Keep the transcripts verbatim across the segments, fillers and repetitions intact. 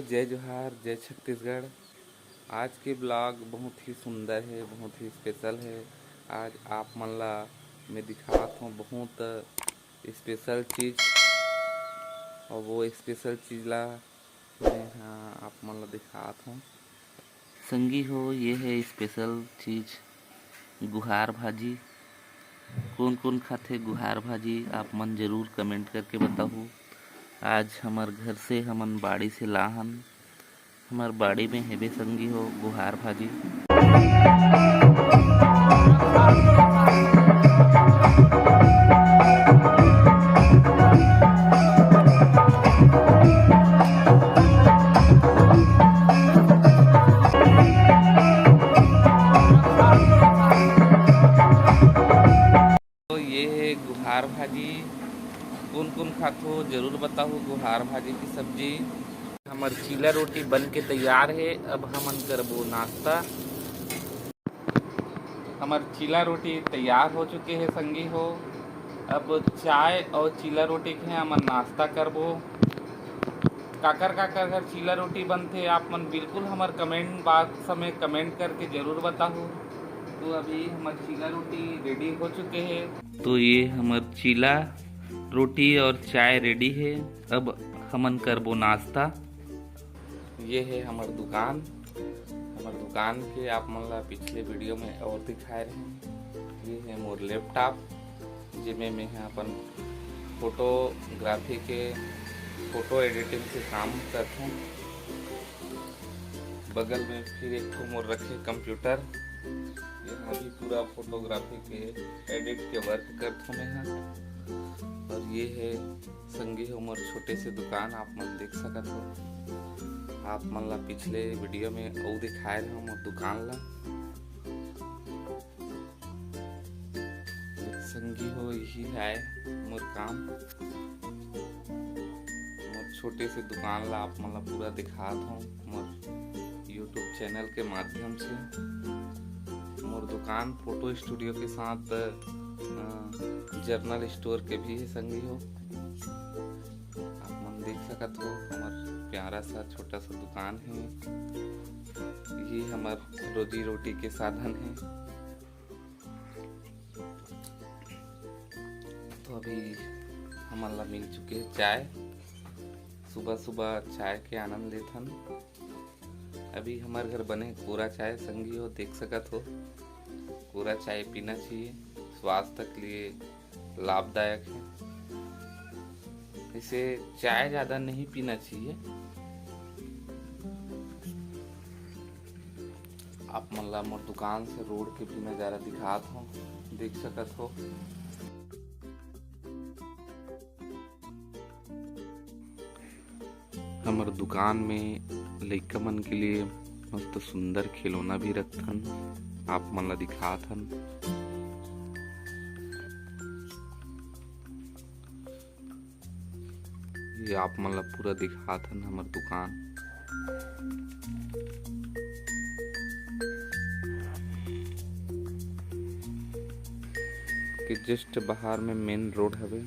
जय जोहार, जय छत्तीसगढ़। आज के vlog बहुत ही सुंदर हे, बहुत ही special हे। आज आप मन ला मैं दिखात हौं बहुत special चीज, अउ वो special चीज ला मैं ह आप मन ला दिखात हौं। संगी हो, ये हे special चीज गुहार भाजी। कोन कोन खाथे गुहार भाजी, आप मन जरूर comment करके बताहू। आज हमर घर से हमन बाड़ी से लाहन, हमर बाड़ी में हेबे संगी हो गुहार भाजी। तो ये हे गुहार भाजी, कोन कोन खाथो जरूर बताहू गुहार भाजी की सब्जी। हमर चीला रोटी बन के तैयार हे, अब हमन करबो नाश्ता। हमर चीला रोटी तैयार हो चुके हे संगी हो। अब चाय अउ चीला रोटी के हमन नाश्ता करबो। काकर काकर घर चीला रोटी बनथे, आप मन बिल्कुल हमर comment box में comment करके जरूर बताहू। तो अभी हमर चीला रोटी ready हो चुके हे। तो ये हमर चीला रोटी और चाय ready हे। अब हमन करबो नाश्ता। ये हे हमर दुकान। हमर दुकान के आप मन ला पिछले video में और दिखाए रहेन। ये हे मोर laptop, जेमे मैं ह अपन photography के photo editing के काम करथों। बगल में फिर एक ठो मोर रखे computer, यहाँ भी पूरा photography के edit के work करथों मैं ह। और ये हे संगी हो मोर छोटे से दुकान, आप मन देख सकत हो। आप मन ला पिछले video में अउ दिखाए रहे मोर दुकान ला। संगी हो, यही आय मोर काम। मोर छोटे से दुकान ला आप मन ला पूरा दिखात हौं मोर YouTube channel के माध्यम से। मोर दुकान photo studio के साथ, अ, general store के भी हे संगी हो। आप मन देख सकत हो, हमर प्यारा सा छोटा सा दुकान हे। यही हमर रोजी रोटी के साधन हे। तो अभी हमन ला मिल चुके हे चाय। सुबह सुबह चाय के आनंद लेथन। अभी हमर घर बने कोरा चाय संगी हो, देख सकत हो। कोरा चाय पीना चाहिए, स्वास्थ्य के लिए लाभदायक हे। इसे चाय ज़्यादा नहीं पीना चाहिए। आप मन ला मोर दुकान से road के भी नज़ारा दिखात हौं, देख सकत हो। हमर दुकान में लइका मन के लिए मस्त सुंदर खिलौना भी रखथन, आप मन ला दिखात हन। ये आप मन ला पूरा दिखात हन हमर दुकान के just बाहर में main road हवे।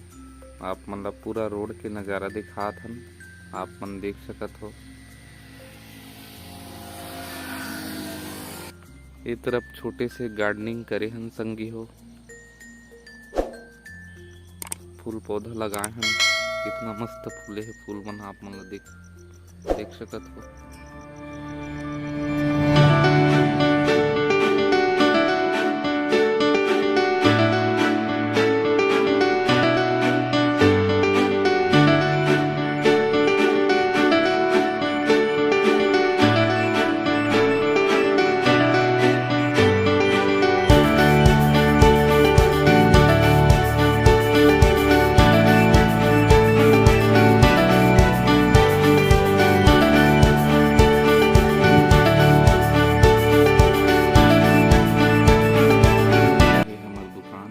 आप मन ला पूरा road के नज़ारा दिखात हन, आप मन देख सकत हो। ए तरफ छोटे से gardening करे हन संगी हो, फूल पौधा लगाए हन, कितना मस्त फूले हे फूल मन, आप मन ला देख देख सकत हो। ये हमर दुकान,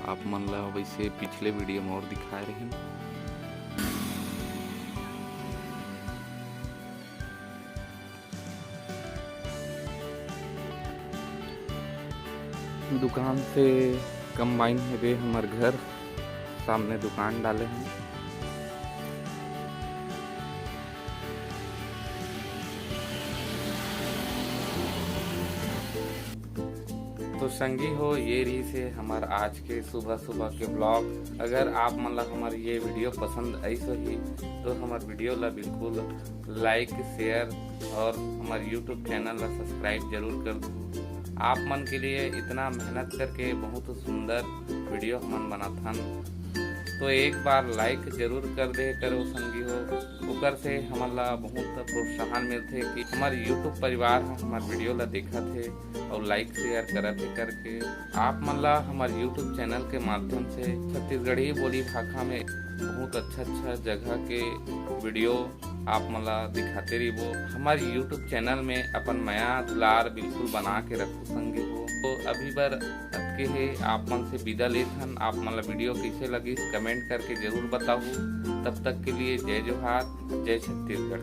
आप मन ला वैसे पिछले video में और दिखाए रहेन। दुकान से combine हेबे हमर घर, सामने दुकान डाले हैं। तो संगी हो, ये रहिस हे हमर आज के सुबह सुबह के vlog। अगर आप मन ला हमर ये video पसंद आइस होही तो हमर video ला बिल्कुल like, share और हमर YouTube channel ला subscribe जरूर कर दो। आप मन के लिए इतना मेहनत करके बहुत सुंदर video हमन बनाथन, तो एक बार like जरूर कर दे करो संगी हो। ओकर से हमन ला बहुत प्रोत्साहन मिलथे कि हमर YouTube परिवार ह हमर video ला देखत हे और like, share करत हे करके। आप मन ला हमर YouTube channel के माध्यम से छत्तीसगढ़ी बोली भाखा में बहुत अच्छा अच्छा जगह के video आप मन ला दिखाते रहिबो। हमर YouTube channel में अपन मया दुलार बिल्कुल बना के रखो संगी हो। तो अभी बर अतके हे, आप मन से विदा लेथन। आप मन ला video कइसे लगिस comment करके जरूर बताहू। तब तक के लिए जय जोहार, जय छत्तीसगढ़।